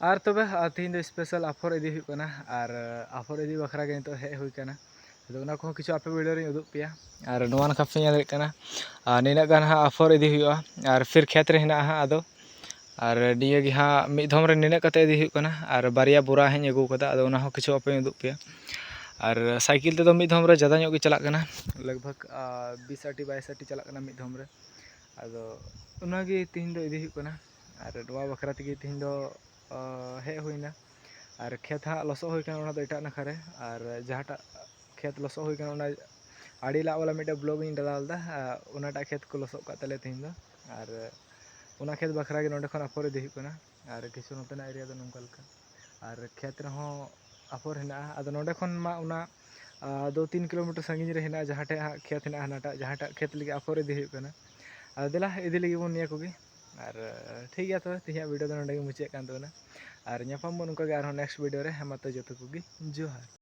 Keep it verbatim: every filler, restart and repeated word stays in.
ᱟᱨ ᱛᱚᱵᱮ, ᱟᱨ ᱛᱮᱦᱮᱧ ᱫᱚ special ᱟᱯᱷᱚᱨ ᱤᱫᱤ ᱦᱩᱭᱩᱜ ᱠᱟᱱᱟ, ᱟᱨ ᱟᱯᱷᱚᱨ ᱤᱫᱤ ᱵᱟᱠᱷᱨᱟ ᱜᱮ ᱱᱤᱛᱚᱜ ᱦᱮᱡ ᱦᱩᱭ ᱠᱟᱱᱟ᱾ ᱟᱫᱚ ᱚᱱᱟ ᱠᱚᱦᱚᱸ ᱠᱤᱪᱷᱩ ᱟᱯᱮ video ᱨᱤᱧ ᱩᱫᱩᱜ ᱯᱮᱭᱟ᱾ ᱟᱨ ᱱᱚᱣᱟ ᱱᱟᱠᱷᱟ ᱯᱮ ᱧᱮᱞ ᱫᱟᱲᱮᱭᱟᱜ ᱠᱟᱱᱟ, ᱟᱨ ᱱᱤᱱᱟᱹᱜ ᱜᱟᱱ ᱦᱟᱸᱜ ᱟᱯᱷᱚᱨ ᱤᱫᱤ ᱦᱩᱭᱩᱜᱼᱟ, ᱟᱨ ᱯᱷᱤᱨ ᱠᱷᱮᱛ ᱨᱮ ᱦᱮᱱᱟᱜᱼᱟ ᱦᱟᱸᱜ᱾ ᱟᱫᱚ ᱟᱨ ᱱᱤᱭᱟᱹ ᱜᱮ ᱦᱟᱸᱜ ᱢᱤᱫ ᱫᱷᱚᱢ ᱨᱮ ᱱᱤᱱᱟᱹᱜ ᱠᱟᱛᱮ ᱤᱫᱤ ᱦᱩᱭᱩᱜ ᱠᱟᱱᱟ, ᱟᱨ ᱵᱟᱨᱭᱟ ᱵᱚᱨᱟ ᱦᱟᱸᱜ ᱤᱧ ᱟᱹᱜᱩ ᱠᱟᱫᱟ, ᱟᱫᱚ ᱚᱱᱟ ᱦᱚᱸ ᱠᱤᱪᱷᱩ ᱟᱯᱮᱧ ᱩᱫᱩᱜ ᱯᱮᱭᱟ᱾ ᱟᱨ ᱥᱟᱭᱠᱮᱞ ᱛᱮᱫᱚ ᱢᱤᱫ ᱫᱷᱚᱢ ᱨᱮ ᱡᱟᱫᱟ ᱧᱚᱜ ᱜᱮ ᱪᱟᱞᱟᱜ ᱠᱟᱱᱟ, ᱞᱟᱜᱽ ᱵᱷᱟᱜᱽ, ᱟᱨ, ᱵᱤᱥ ᱟᱴᱤ ᱵᱟᱭᱤᱥ ᱟᱴᱤ ᱪᱟᱞᱟᱜ ᱠᱟᱱᱟ ᱢᱤᱫ ᱫᱷᱚᱢ ᱨᱮ᱾ ᱟᱫᱚ ᱚᱱᱟᱜᱮ ᱛᱮᱦᱮᱧ ᱫᱚ ᱤᱫᱤ ᱦᱩᱭᱩᱜ ᱠᱟᱱᱟ, ᱟᱨ ᱱᱚᱣᱟ ᱵᱟᱠᱷᱨᱟ ᱛᱮᱜᱮ ᱛᱮᱦᱮᱧ ᱫᱚ, ᱟᱨ, ᱦᱮᱡ ᱦᱩᱭᱱᱟ᱾ ᱟᱨ ᱠᱷᱮᱛ ᱦᱟᱸᱜ ᱞᱚᱥᱚᱫ ᱦᱩᱭ ᱠᱟᱱᱟ, ᱚᱱᱟ ᱫᱚ ᱮᱴᱟᱜ ᱱᱟᱠᱷᱟ ᱨᱮ, ᱟᱨ ᱡᱟᱦᱟᱸᱴᱟᱜ ᱠᱷᱮᱛ ᱞᱚᱥᱚᱫ ᱦᱩᱭ ᱠᱟᱱᱟ, ᱚᱱᱟ ᱟᱲᱮ ᱞᱟᱜ ᱵᱟᱞᱟ ᱢᱤᱫᱴᱮᱱ vlog ᱤᱧ ᱰᱟᱞᱟᱣ ᱞᱮᱫᱟ, ᱟᱨ ᱚᱱᱟᱴᱟᱜ ᱠᱷᱮᱛ ᱠᱚ ᱞᱚᱥᱚᱫ ᱠᱟᱜ ᱛᱟᱞᱮᱭᱟ ᱛᱮᱦᱮᱧ ᱫᱚ᱾ ᱟᱨ ᱚᱱᱟ ᱠᱷᱮᱛ ᱵᱟᱠᱷᱨᱟ ᱜᱮ ᱱᱚᱸᱰᱮ ᱠᱷᱚᱱ ᱟᱯᱷᱚᱨ ᱤᱫᱤ ᱦᱩᱭᱩᱜ ᱠᱟᱱᱟ᱾ ᱟᱨ ᱠᱤᱪᱷᱩ ᱱᱚᱛᱮᱱᱟᱜ area ᱫᱚ ᱱᱚᱝᱠᱟ ᱞᱮᱠᱟ, ᱟᱨ ᱠᱷᱮᱛ ᱨᱮᱦᱚᱸ ᱟᱯᱷᱚᱨ ᱦᱮᱱᱟᱜᱼᱟ᱾ ᱟᱫᱚ ᱱᱚᱸᱰᱮ ᱠᱷᱚᱱ ᱢᱟ ᱚᱱᱟ, ᱟᱨ, ᱫᱩ ᱛᱤᱱ kilometer ᱥᱟᱺᱜᱤᱧ ᱨᱮ ᱦᱮᱱᱟᱜᱼᱟ, ᱡᱟᱦᱟᱸ ᱴᱷᱮᱡ ᱦᱟᱸᱜ ᱠᱷᱮᱛ ᱦᱮᱱᱟᱜᱼᱟ, ᱦᱟᱱᱟᱴᱟᱜ ᱡᱟᱦᱟᱸᱴᱟᱜ ᱠᱷᱮᱛ ᱞᱟᱹᱜᱤᱫ ᱟᱯᱷᱚᱨ ᱤᱫᱤ ᱦᱩᱭᱩᱜ ᱠᱟᱱᱟ᱾ ᱟᱫᱚ ᱫᱮᱞᱟ ᱤᱫᱤ ᱞᱟᱹᱜᱤᱫ ᱵᱚᱱ ᱱᱤᱭᱟᱹ ᱠᱚᱜᱮ᱾ ᱟᱨ ᱴᱷᱤᱠ ᱜᱮᱭᱟ, ᱛᱚᱵᱮ ᱛᱮᱦᱮᱧᱟᱜ video ᱫᱚ ᱱᱚᱸᱰᱮ ᱜᱮ ᱢᱩᱪᱟᱹᱫ ᱠᱟᱱ ᱛᱟᱵᱚᱱᱟ᱾ ᱟᱨ ᱧᱟᱯᱟᱢ ᱵᱚᱱ ᱚᱱᱠᱟ ᱜᱮ ᱟᱨᱦᱚᱸ next video ᱨᱮ᱾ ᱦᱮᱸ, ᱢᱟ ᱛᱚ ᱡᱚᱛᱚ ᱠᱚᱜᱮ ᱡᱚᱦᱟᱨ᱾